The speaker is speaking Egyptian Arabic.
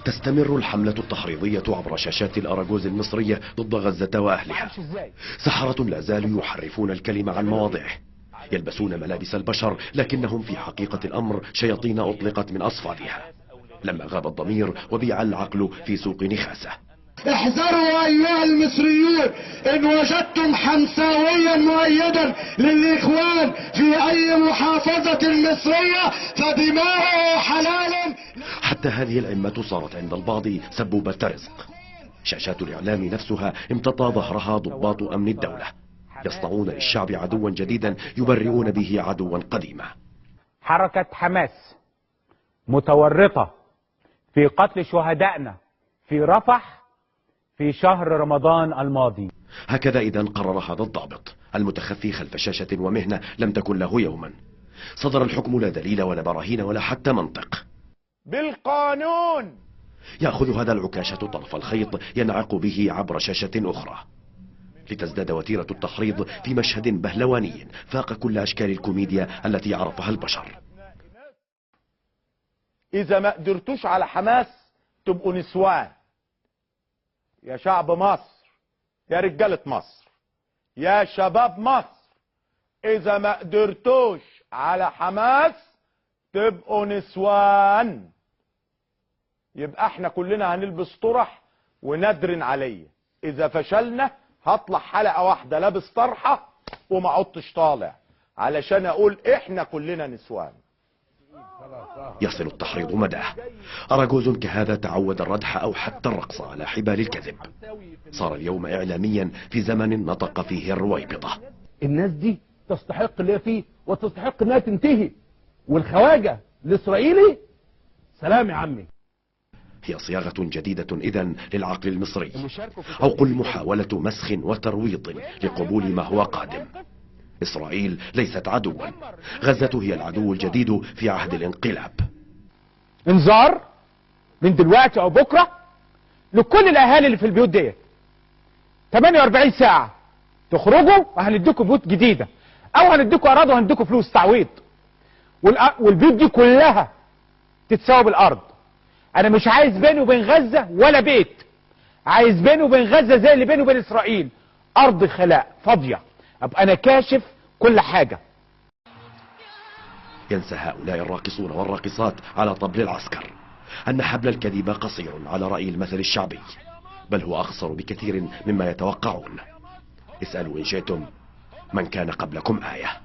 تستمر الحملة التحريضية عبر شاشات الأراجوز المصرية ضد غزة وأهلها. سحرة لا زالوا يحرفون الكلمة عن مواضعه، يلبسون ملابس البشر لكنهم في حقيقة الأمر شياطين أطلقت من أصفادها لما غاب الضمير وبيع العقل في سوق نخاسة. احذروا أيها المصريون، إن وجدتم حمساويا مؤيدا للإخوان في أي محافظة مصرية فدماؤه حلالا. حتى هذه العمة صارت عند البعض سبوبة رزق. شاشات الإعلام نفسها امتطى ظهرها ضباط أمن الدولة، يصنعون للشعب عدوا جديدا يبرئون به عدوا قديما. حركة حماس متورطة في قتل شهدائنا في رفح في شهر رمضان الماضي. هكذا إذا قرر هذا الضابط المتخفي خلف شاشة ومهنة لم تكن له يوما. صدر الحكم لا دليل ولا براهين ولا حتى منطق. بالقانون يأخذ هذا العكاشة طرف الخيط ينعق به عبر شاشة أخرى، لتزداد وتيرة التحريض في مشهد بهلواني فاق كل أشكال الكوميديا التي عرفها البشر. إذا ما قدرتوش على حماس تبقوا نسوان. يا شعب مصر، يا رجالة مصر، يا شباب مصر، إذا ما قدرتوش على حماس تبقوا نسوان. يبقى احنا كلنا هنلبس طرح وندرن عليه. إذا فشلنا هطلع حلقة واحدة لابس طرحة وما عدتش طالع، علشان أقول احنا كلنا نسوان. يصل التحريض مداه. أراجوز كهذا تعود الردح أو حتى الرقص على حبال الكذب. صار اليوم إعلاميا في زمن نطق فيه الرويبضة. الناس دي تستحق اللي فيه وتستحق انها تنتهي، والخواجة الإسرائيلي سلام يا عمي. هي صياغة جديدة إذن للعقل المصري، أو قل محاولة مسخ وترويض لقبول ما هو قادم. إسرائيل ليست عدوا، غزة هي العدو الجديد في عهد الانقلاب. انذار من دلوقتي أو بكرة لكل الأهالي اللي في البيوت ديت، 48 ساعة تخرجوا وهنديكوا بيوت جديدة، أو هنديكوا أراضي وهنديكوا فلوس تعويض، والبيوت دي كلها تتساوي بالأرض. أنا مش عايز بيني وبين غزة ولا بيت، عايز بيني وبين غزة زي اللي بيني وبين إسرائيل، أرض خلاء فاضية، أبقى أنا كاشف كل حاجة. ينسى هؤلاء الراقصون والراقصات على طبل العسكر أن حبل الكذب قصير على رأي المثل الشعبي، بل هو أقصر بكثير مما يتوقعون. اسألوا إن شئتم من كان قبلكم آية.